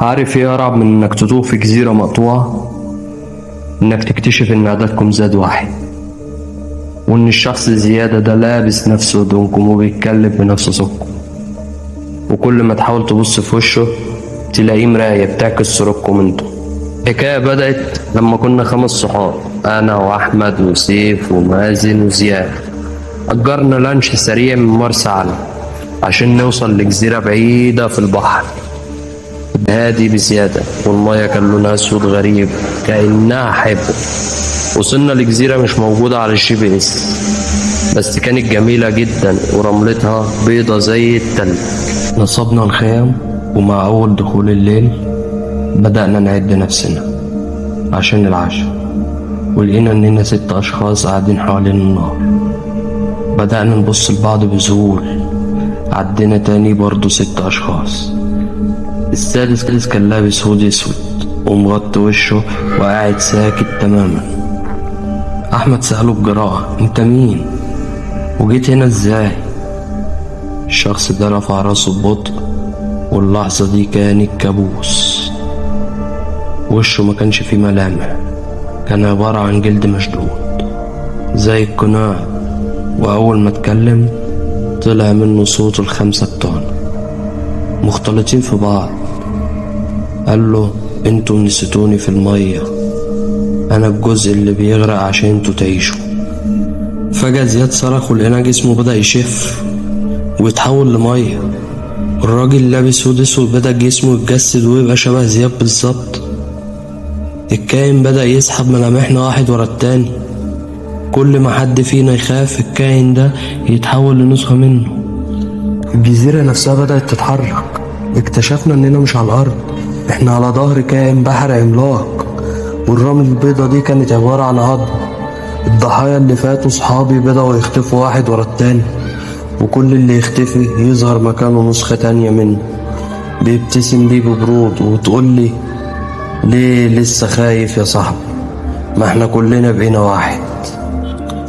عارف ايه أرعب من إنك تتوه في جزيرة مقطوعة؟ إنك تكتشف إن عددكم زاد واحد، وإن الشخص الزيادة ده لابس نفس هدومكم وبيتكلم بنفس صوتكم، وكل ما تحاول تبص في وشه تلاقيه مراية بتعكس صورتكم انتوا. الحكاية بدأت لما كنا 5 صحاب، أنا وأحمد وسيف ومازن وزياد. أجرنا لانش سريع من مرسى علم عشان نوصل لجزيرة بعيدة في البحر هادي بزيادة، والمية كان لونها أسود غريب كأنها حبر. وصلنا لجزيرة مش موجودة على الGPS، بس كانت جميلة جدا ورملتها بيضة زي التلج. نصبنا الخيام، ومع أول دخول الليل بدأنا نعد نفسنا عشان العشاء، ولقينا إننا 6 أشخاص قاعدين حوالين النار. بدأنا نبص لبعض بذهول، عدينا تاني برضو 6 أشخاص. السادس كان لابس هودي أسود ومغطي وشه وقاعد ساكت تماما. أحمد سأله بجراءة: أنت مين؟ وجيت هنا إزاي؟ الشخص ده رفع راسه ببطء، واللحظة دي كانت كابوس. وشه ما كانش فيه ملامح، كان عبارة عن جلد مشدود زي القناع، وأول ما اتكلم طلع منه صوت ال5 بتوعنا مختلطين في بعض. قال له: انتوا نسيتوني في المية، انا الجزء اللي بيغرق عشان انتوا تعيشوا. فجأة زياد صرخ، ولقينا جسمه بدأ يشف ويتحول لمية. الراجل لابس هود اسود بدأ جسمه يتجسد ويبقى شبه زياد بالظبط. الكائن بدأ يسحب ملامحنا واحد ورا التاني، كل ما حد فينا يخاف الكائن ده يتحول لنسخة منه. الجزيرة نفسها بدأت تتحرك، اكتشفنا اننا مش على الارض، احنا على ظهر كائن بحر عملاق، والرمل البيضة دي كانت عبارة عن عظم. الضحايا اللي فاتوا صحابي بدأوا يختفوا واحد ورا التاني، وكل اللي يختفي يظهر مكانه نسخة تانية منه بيبتسم لي ببرود وتقول لي: ليه لسه خايف يا صاحبي؟ ما احنا كلنا بقينا واحد.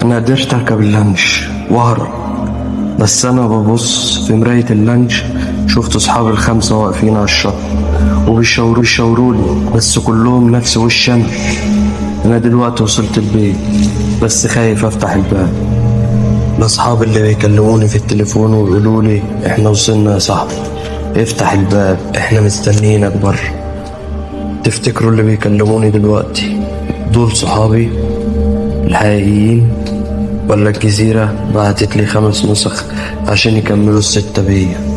انا قدرت اركب اللانش واهرب، بس انا ببص في مراية اللانش شفت اصحابي ال5 واقفين على الشط وبيشاورولي، بس كلهم نفس وش انا. انا دلوقتي وصلت البيت بس خايف افتح الباب. الاصحاب اللي بيكلموني في التليفون ويقولوا لي: احنا وصلنا يا صاحبي، افتح الباب، احنا مستنيينك بره. تفتكروا اللي بيكلموني دلوقتي دول صحابي الحقيقيين، ولا الجزيرة بعتت لي 5 نسخ عشان يكملوا ال6 بيا؟